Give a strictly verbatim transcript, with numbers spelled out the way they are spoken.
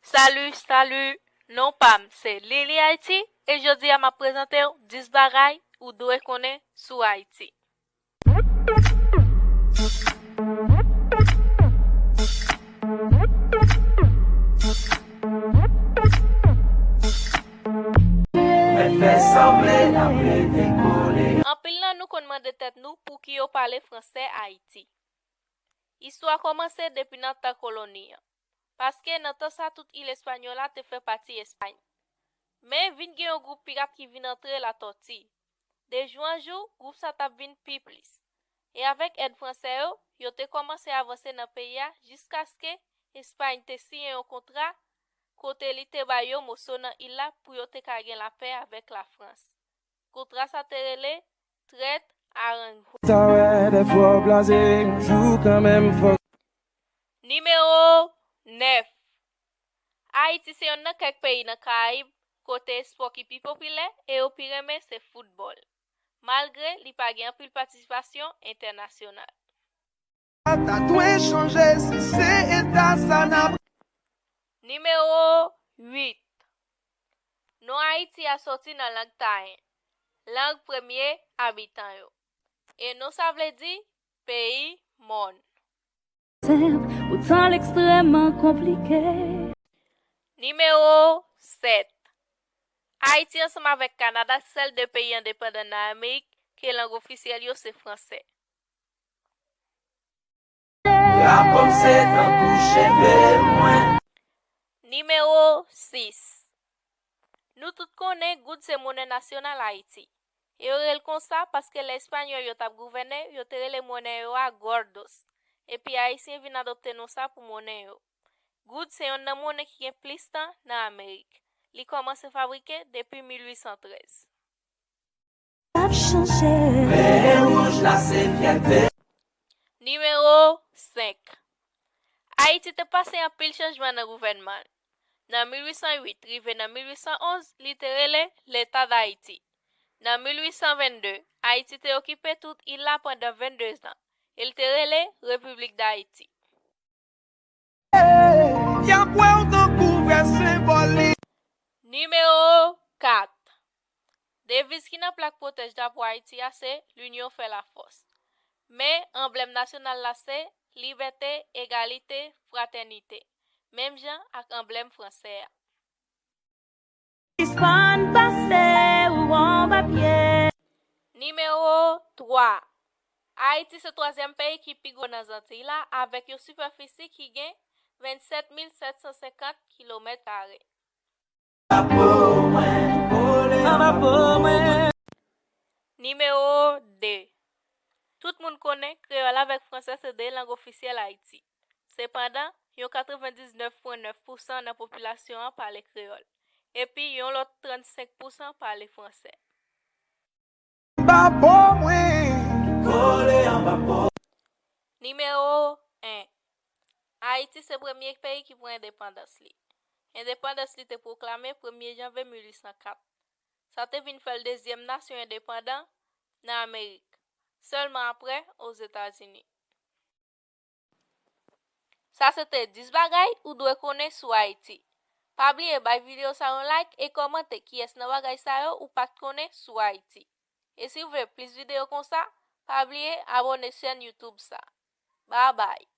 Salut, salut! Non pa m se Lili Ayiti e jodi a m ap prezante w dis bagay ou dwe konnen sou Ayiti. Anpil nan nou konn mande tèt nou pouki yo pale fransè Ayiti. Istwa kòmanse depi nan tan koloni an, paske nan tan sa tout il espanyòl la te fè pati Espay. Men vin gen yon gwoup pirat ki vin antre Latòti. De jou an jou, gwoup sa t ap vin pi plis. E avèk èd fransè yo, yo te kòmanse avanse nan peyi a jiskaske Espay te siyen yon kontra kote li te ba yo moso nan il la pou yo te ka gen lapè avèk Lafrans. Kontra sa te rele Trait Aranjuez. Sa wè de fwa w blaze, yon jou kanmenm fòk. Nimewo nèf. Ayiti se yonn nan kèk peyi nan Karayib kote espò ki pi popilè e yo pi renmen se foutbòl, malgre li pa gen anpil patisipasyon entènasyonal. Sa ta dwe chanje si se eta sa n ap. Nimewo uit. Non Ayiti a soti nan lang tayen, lang premye abitan yo. E non sa vle di peyi mòn. Senp, poutan l ekstrèmman konplike. Nimewo sèt. Ayiti ansanm avèk Kanada sèl de peyi endepandan nan Amerik ke lang ofisyèl yo se fransè. Drapo m se tankou cheve mwen. Nimewo sis. Nou tout konnen goud se monè nasyonal Ayiti. E yo rele l konsa paske lè Espanyòl yo t ap gouvène, yo te rele monè yo a gordos. Epi Ayisyen vin adopte non sa pou monè yo. Goud se yonn nan monè ki gen plis tan nan Amerik. Li kòmanse fabrike depi mil uit san trèz. Ap chanje. Veye wouj la se fyète. Nimewo senk. Ayiti te pase anpil chanjman nan gouvènman l. Nan mil uit san uit rive nan mil uit san onz, li te rele Leta Dayiti. Nan mil uit san vennde, Ayiti te okipe tout il la pandan vennde zan, e l te rele Repiblik Dayiti. Y ap wè w tankou vè senbolik. Nimewo kat. Deviz ki nan plak pwotèj drapo Ayiti a se L'union fait la force. Men, anblèm nasyonal la se libète, egalite, fratènite, menm jan ak anblèm fransè a. Ispan pase ou anba pye. Nimewo twa. Ayiti se twazyèm peyi ki pi gwo nan Zantiy la avèk yon sipèfisi ki gen vennsèt mil sèt san senkant kilomèt kare. Anba po mwen, kole anba po mwen. Nimewo de. Tout moun konnen kreyòl avèk fransè se de lang ofisyèl Ayiti. Sepandan, yon katrevendiznèf pwen nèf pousan nan popilasyon an pale kreyòl, epi yon lòt trannsenk pousan pale fransè. Anba po mwen, kole anba po. Nimewo en. Ayiti se premye peyi ki pran endepandans li. Endepandans li te pwoklame premye janvye mil uit san kat. Sa te vin fè l dezyèm nasyon endepandan nan Amerik, sèlman aprè Ozetazini. Sa se te dis bagay ou dwe konnen sou Ayiti. Pa bliye bay videyo sa yon like e kòmante kiyès nan bagay sa yo ou pa t konnen sou Ayiti. E si w vle plis videyo konsa, pa bliye abòne chèn YouTube sa. Babay!